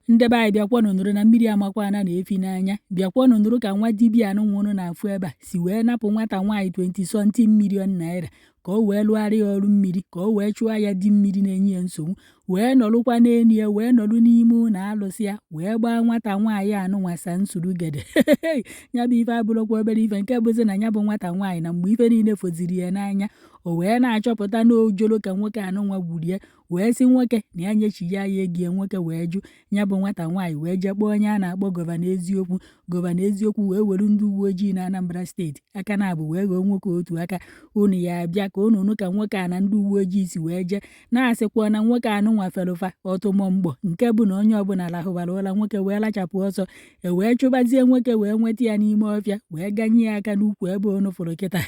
Ndị be anyị, bịakwanụ nụrụ na mmiri amakwana na efi n'anya. Bịakwanụ nụrụ ka nwa dibịa anụnwa unu na-afụ ebe a si wee napụ nwata nwaanyị 20 something million naira ka o wee lụgharị ya ọrụ mmiri, ka o wee chụọ ya di mmiri na-enye ya nsogbu, wee nọrụkwa n'elu ya, wee nọrụ n'ime ụlọ alụsị ya, wee gbaa nwata nwaanyị anụnwa sa nsurugede. Ya bụ ife abụrụkwa obere ife, nke bụzi na ya bụ nwata nwaanyị, na mgbe ife niile foziri ya n'anya, o wee na-achọpụta na ojoro ka nwoke anụnwa gburu ya, wee sị nwoke na ya nyechiya ya ego ya. Nwoke wee jụ. Ya bụ nwata nwaanyị wee jee kpọọ onye a na-akpọ Gọvanọ Eziokwu. Gọvanọ Eziokwu wee were ndị uwe ojii na Anambra Steeti aka na abụ wee ghọọ nwoke otu aka. Unu ya abịa ka unu nụ ka nwoke a na ndị uwe ojii si wee jee na-asịkwa na nwoke anụnwa felụfa ọtụmọmgbọ, nke bụ na onye ọbụla lahụbara ụra, nwoke wee lachapụ ọsọ. E wee chụbazie nwoke, wee nweta ya n'ime ọfịa, wee ganye ya aka n'ukwu ebe unu fụrụ kịta.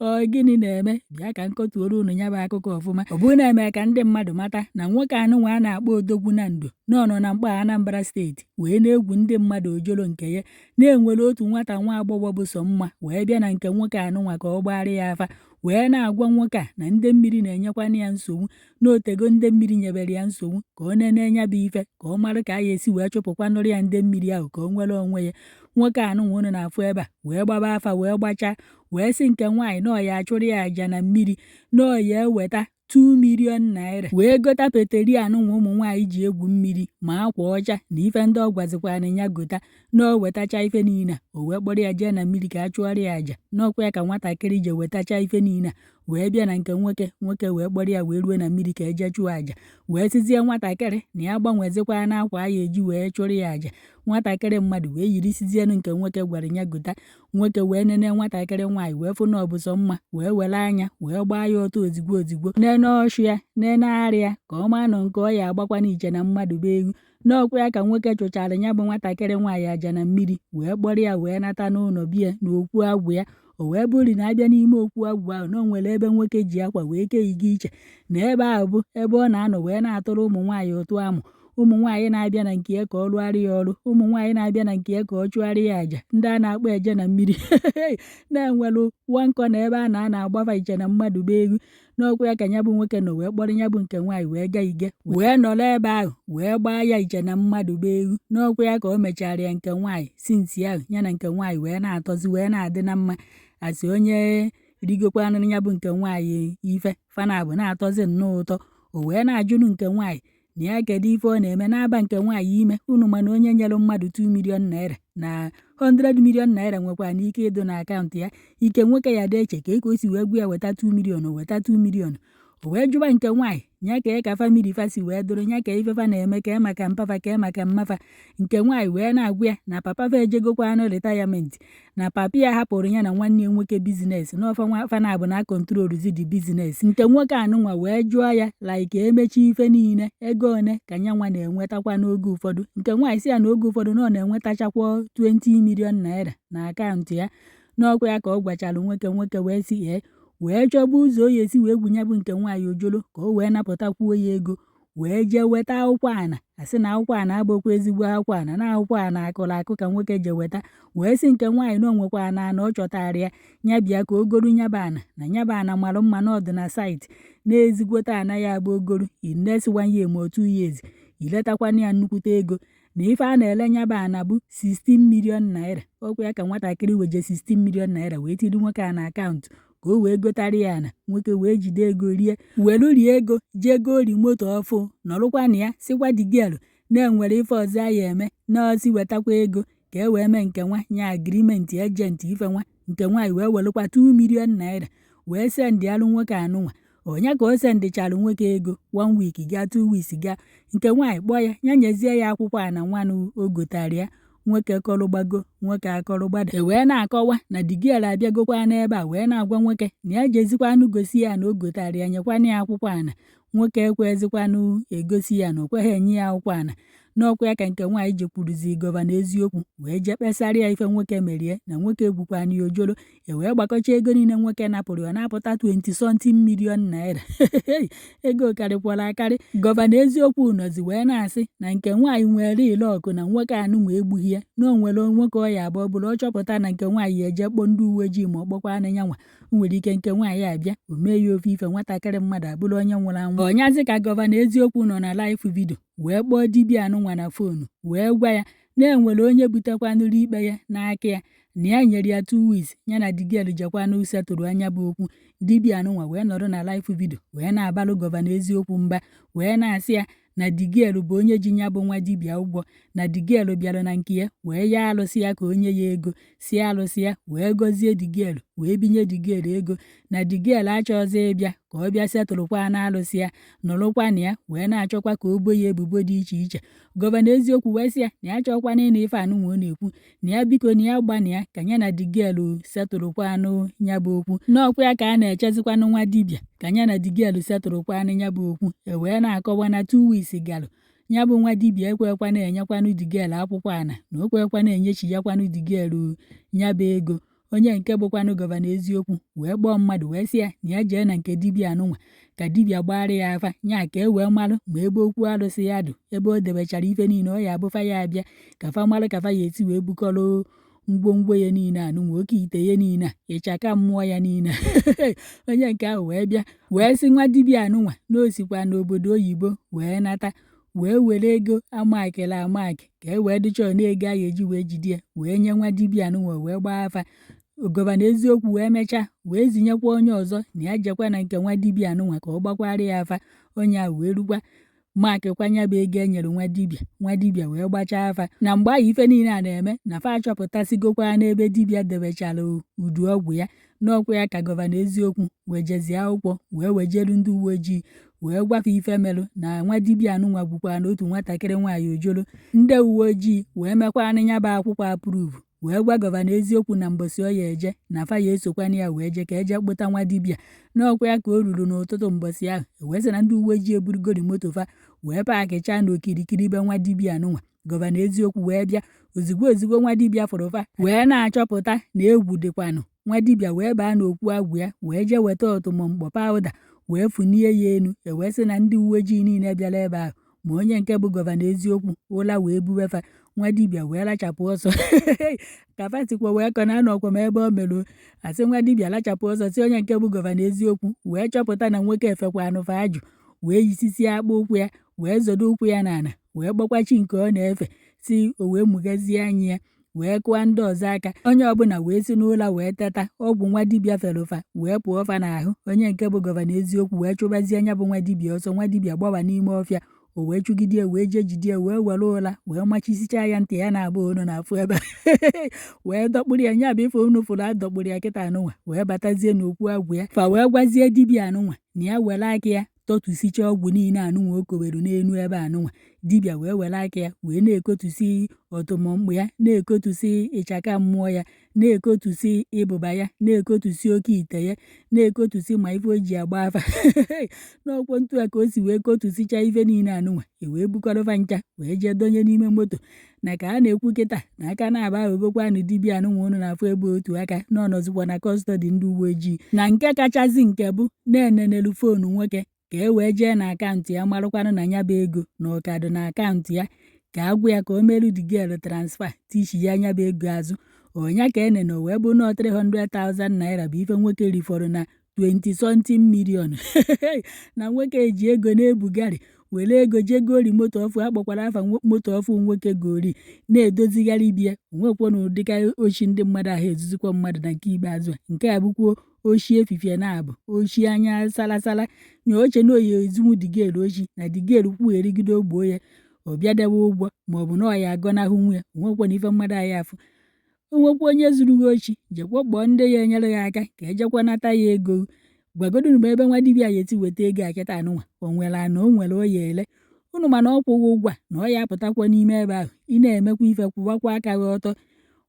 Ọ gịnị na-eme? Bịa ka m kọtuoro unu ya bụ akụkọ ọfụma. Ọ bụrụ na-eme ka ndị mmadụ mata na nwoke anụnwa a na-akpọ Odogwu na Ndo na ọ nọ na Mkpọ Anambra Steeti wee na-egwu ndị mmadụ ojoro nke ya, na-enwere otu nwata nwa agbọghọ bụ sọ mma wee bịa na nke nwoke anụnwa ka ọ gbara ya afa, wee na-agwa nwoke a na ndị mmiri na-enyekwana ya nsogbu, na otego ndị mmiri nyebere ya nsogbu, ka ọ nene ya bụ ife, ka ọ mara ka a ya esi wee chụpụkwanụrụ ya ndị mmiri ahụ, ka o nwere onwe ya. Nwoke anụnwa unu na-afụ ebe a wee gbaba afa, wee gbachaa, wee sị nke nwaanyị na ọ ya achụrụ ya aja na mmiri, na ọ ya eweta 2 million naira, wee gota peteri anụnwa ụmụ nwaanyị ji egwu mmiri, ma akwa ọcha na ife ndị ọ gwazikwana ya gota, na o wetacha ife niile a, o wee kpọrọ ya jee na mmiri ka a chụọrọ ya aja. N'ọkwa ya ka nwatakịrị je wetacha ife niile a, wee bịa na nke nwoke. Nwoke wee kpọrọ ya wee ruo na mmiri ka eje chụọ aja, wee sịzie nwatakịrị na ya gbanwezikwa na akwa ya eji wee chụrụ ya aja. Nwatakịrị mmadụ wee yirisizienụ nke nwoke gwara ya gota. Nwoke wee nene nwatakịrị nwaanyị, wee fụ na ọ bụ sọ mma, wee were anya wee gbaa ya ọtọ ozigbo ozigbo, nene ọchụ ya, nene arịa, ka ọ maa nọ nke ọ ya agbakwa n'iche na mmadụ bụ egwu. N'ọkwa ya ka nwoke chụchara ya bụ nwatakịrị nwaanyị aja na mmiri, wee kpọrọ ya wee nata n'ụlọ biya na okwu agwụ ya. O wee bụrụ na abịa n'ime okwu agwụ ahụ, na o nwere ebe nwoke ji akwa wee kee ige iche, na ebe ahụ bụ ebe ọ na-anọ wee na-atụrụ ụmụ nwaanyị ụtụ amụ, ụmụ nwaanyị na-abịa na nke ya ka ọ lụgharị ya ọrụ, ụmụ nwaanyị na-abịa na nke ya ka ọ chụgharị ya àjà, ndị a na-akpọ eje na mmiri, na-enwelụ nwankọ na ebe a na-ana agbafa iche na mmadụ bụ egwu. N'ọkwa ya ka ya bụ nwoke nọ wee kpọrọ ya bụ nke nwaanyị wee gaa ige, wee nọrọ ebe ahụ wee gbaa ya iche na mmadụ bụ egwu. N'ọkwa ya ka o mechara ya nke nwaanyị. Since ahụ, ya na nke nwaanyị wee na-atọzi, wee na-adị na mma, asị onye rigokwanụ ya bụ nke nwaanyị ife fana bụ na-atọzi nnọọ ụtọ. O wee na-ajụnụ nke nwaanyị na ya kedu ife ọ na-eme na-aba nke nwaanyị ime. Unu mana onye nyere mmadụ 2 million naira na 100 million naira nwekwa n'ike ịdụ na akaụntụ ya, ike nwoke ya dị eche ka o si wee gwa ya weta 2 million, o weta 2 million. O wee jụba nke nwaanyị ya ka ka family fa si wee dụrụ ya, ka ife fa na-eme, ka maka mpafa, ka maka mmafa. Nke nwaanyị wee na-agwa ya na papa fa ejegokwanụ retirement, na papa ya hapụrụ ya na nwanne ya nwoke business, n'ọfa nwa fa na-abụ na controlzi the business. Nke nwoke anụnwa wee jụọ ya, like emechi ife niile, ego one ka nya nwa na-enwetakwa n'oge ụfọdụ? Nke nwaanyị si ya na oge ụfọdụ na ọ na-enwetachakwa 20 million naira na akaụntụ ya. N'ọkwa ya ka ọ gwachara nwoke. Nwoke wee sị ee, wee chọba ụzọ o ya esi wee gwunye bụ nke nwaanyị ojolo, ka o wee napụtakwuo ya ego, wee jee weta akwụkwọ ana, asị na akwụkwọ ana abụkwa ezigbo akwụkwọ ana, na akwụkwọ ana akụrụ akụ ka nwoke je weta, wee sị nke nwaanyị na o nwekwa ana ana ọ chọtara ya, ya bịa ka o goru nyaba ana, na nyaba ana mara mma, na ọdụ na site na-ezigbote ana ya bụ ogoru in next one year ma 2 years, iletakwana ya nnukwute ego, na ife a na-ele nyaba ana bụ 16 million naira. Ọkwa ya ka nwatakịrị weje 16 million naira wee tiri nwoke a na akaụntụ ka o wee gotara ya ana. Nwoke wee jide ego rie, welu rie ego, jee goo moto ọfụ, nọrụkwa na ya, sịkwa the girl na-enwere ife ọzọ a ya eme, na ọsị wetakwa ego ka e wee mee nke nwa nya agreement agent ife nwa. Nke nwaanyị wee welụkwa 2 million naira wee send alụ nwoke anụnwa. Onye ka o sendịchalụ nwoke ego, one week gaa, 2 weeks gaa, nke nwaanyị kpọọ ya, ya nyezie ya akwụkwọ a na nwanụ o gotara ya. Nwoke kọrụgbago, nwoke akọrụgbada. E wee na-akọwa na the girl abịagokwa n'ebe a, wee na-agwa nwoke na ya jezikwanụ gosi ya na o gotara ya, nyekwana ya akwụkwọ ana. Nwoke ekwezikwanụ egosi ya na o kweghị enye ya akwụkwọ ana. N'ọkwa ya ka nke nwaanyị jekwuruzi Gọvanọ Eziokwu, wee jee kpesara ya ife nwoke merie, na nwoke egwukwana ya ojoro. E wee gbakọcha ego niile nwoke napụrụ ya, na-apụta 20 something million naira. Ego karịkwara akarị. Gọvanọ Eziokwu nọzi wee na-asị na nke nwaanyị nwere ile ọkụ, na nwoke anụnwa egbughị ya, na o nwere nwoke ọ ya abụọ bụrụ ọ chọpụta na nke nwaanyị eje kpọọ ndị uwe ojii, ma ọ kpọkwa anya nwa nwere ike nke nwaanyị abịa o mee ya ofe ife, nwatakịrị mmadụ abụrụ onye nwụrụ anwụ. Ọnyazi ka Gọvanọ Eziokwu nọ na live video. Wee kpọọ dibịa anụnwa na phone, wee gwa ya na enwere onye butekwanụrụ ikpe ya n'aka ya, na ya nyere ya 2 weeks, ya na the girl jekwanụ setụrụ anya bụ okwu. Dibịa anụnwa wee nọrọ na live video wee na-abalụ Governor Eziokwu mba, wee na-asị ya na the girl bụ onye ji ya bụ nwa dibịa ụgwọ, na the girl bịara na nke ya wee ya alụsị ya ka onye ya ego si alụsị ya wee gọzie the girl, wee binye the girl ego, na the girl achọghịzị ịbịa ka ọ bịa setụlụkwa na alụsị ya nọrụkwa na ya, wee na-achọkwa ka o bo ya ebubo dị iche iche. Governor Eziokwu wee sị ya na ya chọkwana ịnụ ife anụnwa ọ na-ekwu, na ya biko na ya gbana ya ka ya na the girl setụlụkwanụ ya bụ okwu, n'ọkwa ya ka a na-echezikwanụ nwa dibịa ka ya na the girl setụlụkwanụ ya bụ okwu. E wee na-akọwa na 2 weeks galụ, ya bụ nwa dibịa ekwekwa na-enyekwanụ the girl akwụkwọ ana, na o kwekwa na-enyechiyakwanụ the girl ya bụ ego. Onye nke bụkwanụ Governor Eziokwu wee kpọọ mmadụ wee sị ya na ya jee na nke dibịa anụnwa ka dibịa gbara ya afa nya, ka e wee malụ ma ebe okwu alụsị ya dụ, ebe o debechara ife niile ọ ya abụfa ya abịa ka fa malụ ka fa ya esi wee bukọrọ ngwongwo ya niile anụnwa, oke ite ya niile a, ịchaka mmụọ ya niile. Onye nke ahụ wee bịa wee sị nwa dibịa anụnwa na o sikwa n'obodo oyibo wee nata, wee were ego amakịrị amakị ka e wee dịcha na ego a ga-eji wee jide ya, wee nye nwa dibịa anụnwa wee gbaa afa. Governor Eziokwu wee mechaa wee zinyekwa onye ọzọ na ya jekwa na nke nwa dibịa anụnwa ka ọ gbakwara ya afa. Onye ahụ wee rukwa makịkwa nya bụ ego e nyere nwa dibịa. Nwa dibịa wee gbachaa afa na mgbe ahụ ife niile a na-eme na fa achọpụtasịgokwa n'ebe dibịa debechara udu ọgwụ ya n'ọkwa ya, ka Governor Eziokwu wee jezie akwụkwọ wee wejeru ndị uwe ojii wee gwafe ife melụ na nwa dibịa anụnwa gwukwa na otu nwatakịrị nwaanyị ojoro. Ndị uwe ojii wee mekwanụ ya bụ akwụkwọ approve, wee gwa Governor Eziokwu na mbọsị ọ ya eje na fa ya esokwana ya wee je ka eje kpụta nwa dibịa n'ọkwa ya. Ka o ruru n'ụtụtụ mbọsị ahụ, wee sị na ndị uwe ojii eburugori moto fa wee paakịchaa n'okirikiri be nwa dibịa anụnwa. Governor Eziokwu wee bịa ozigbo ozigbo nwa dibịa fụrụ fa wee na-achọpụta na egwu dịkwanụ. Nwa dibịa wee baa n'okwu agwụ ya wee jee weta ọtụmọmkpọ powder wee funie ya enu. E wee sị na ndị uwe ojii niile bịara ebe ahụ, ma onye nke bụ Governor Eziokwu, ụla wee buwe fa. Nwa dibịa wee lachapụ ọsọ ka fa sikwa wee kọ na anọkwa m ebe o mere. Asị nwa dibịa lachapụ ọsọ, si onye nke bụ Governor Eziokwu wee chọpụta na nwoke efekwa anụfa ajụ, wee yisisie akpụ ụkwụ ya, wee zọdo ụkwụ ya n'ala, wee gbakwa chi nke ọ na-efe, si o wee mụgazie anya ya, wee kụọ ndị ọzọ aka. Onye ọbụla wee si n'ụlọ wee teta. Ọgwụ nwa dibịa ferufa wee pụọ fa n'ahụ. Onye nke bụ Governor Eziokwu wee chụbazie anya bụ nwa dibịa ọsọ. Nwa dibịa gbawa n'ime ọfịa, o wee chụgidie, wee jee jidie, wee were ụla wee machisicha ya ntị ya na-abụ unu na-afụ ebe, wee dọkpụrụ ya. Nya bụ ife unu fụrụ adọkpụrụ ya kịta anụnwa, wee batazie n'okwu agwụ ya. Fa wee gwazie dibịa anụnwa na ya were aka ya tọtusicha ọgwụ niile anụnwa o kowere n'elu ebe anụnwa. Dibịa wee were aka ya wee na-ekotusi ọtụmọmkpụ ya, na-ekotusi ịchaka mmụọ ya, na-ekotusi ịbụba ya, na-ekotusi oke ite ya, na-ekotusi ma ife o ji agba afa n'ọkwọ ntu a. Ka o si wee kotusicha ife niile anụnwa, e wee bukọrọfa ncha wee jee donye n'ime moto. Na ka a na-ekwu kịta na aka na-aba aghọgokwanụ dibịa anụnwa unu na-afụ ebe otu aka na ọnọzikwa na custody ndị uwe ojii. Na nke kachasị nke bụ na-enenelu phone nwoke ka e wee jee na account ya marụkwanụ na ya bụ ego na ọkadụ na account ya, ka agwụ ya ka o meru the girl transfer tichi ya anya bụ ego azụ ọnya ka enene wee bụ nọọ 300,000 naira bụ ife nwoke rifọrọ na 20 something million. Na nwoke ji ego na-ebugharị, were ego jee gori moto ọfụ akpọkwara afa moto ọfụ nwoke gori na-edozigharị bie onwekwana ụdịka ochi ndị mmadụ ahụ ezuzikwa mmadụ. Na nke ikpeazụ a, nke a bụkwuo oshi efifie na-abụ oshi anya salasala nya oche na oyi ezinwu the girl ochi na the girl kwugherigide ogbuo ya, ọ bịa dewe ụgwọ maọbụ na ọ ya agọnahụ nwa ya. Onwekwana ife mmadụ anyị afụ. Onwekwa onye zuru gị ochi, jekwa kpọọ ndị ya enyere ya aka ka ejekwa nata ya ego. Gwagodunu m ebe nwa dibịa ya esi weta ego a kịta anụnwa. O nwere ana o nwere o ya ele unu, mana ọ kwụghị ụgwọ a na ọ ya apụtakwa n'ime ebe ahụ. Ị na-emekwa ife, kwụwakwa aka gị ọtọ.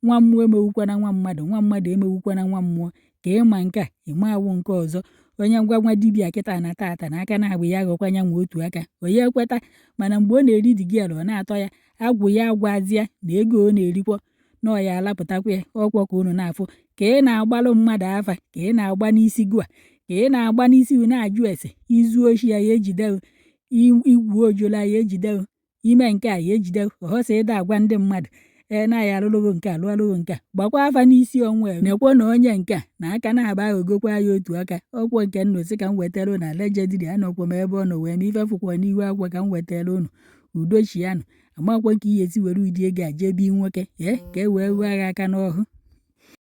Nwa mmụọ emewukwana nwa mmadụ, nwa mmadụ emewukwana nwa mmụọ. Ka ịma nke a ịma awụ nke ọzọ. Onye ngwa nwa dibịa kịta na tata na aka na-agbụ ya aghọkwa ya nwa otu aka onye ekweta. Mana mgbe ọ na-eri the girl, ọ na-atọ ya agwụ ya agwazịa na ego ọ na-erikwa na ọ ya alapụtakwa ya ọkwọ. Ka unu na-afụ ka ị na-agbalụ mmadụ afa, ka ị na-agba n'isi gụa, ka ị na-agba n'isi na-ajụ ese izu oshi ya ejide, igwu ojola ya ejide, ime nke a ya ejide. Ọghọsọ ịda agwa ndị mmadụ ee na ya alụlụghị nke a lụọlụghị nke a, gbakwa afa n'isi onwe nekwo na onye nke a na aka na-aba aghọgokwa ya otu aka ọkwọ. Nke nnụ sị ka m wetara unu allegedly, anọkwa m ebe ọ nọ wee ma ife fụkwa n'ihu akwụkwọ ka m wetara unu. Udo chianụ. Amakwa ka ị ga-esi were ụdị ego a jee bi nwoke, ee, ka e wee ghụọ gị aka n'ọhụ.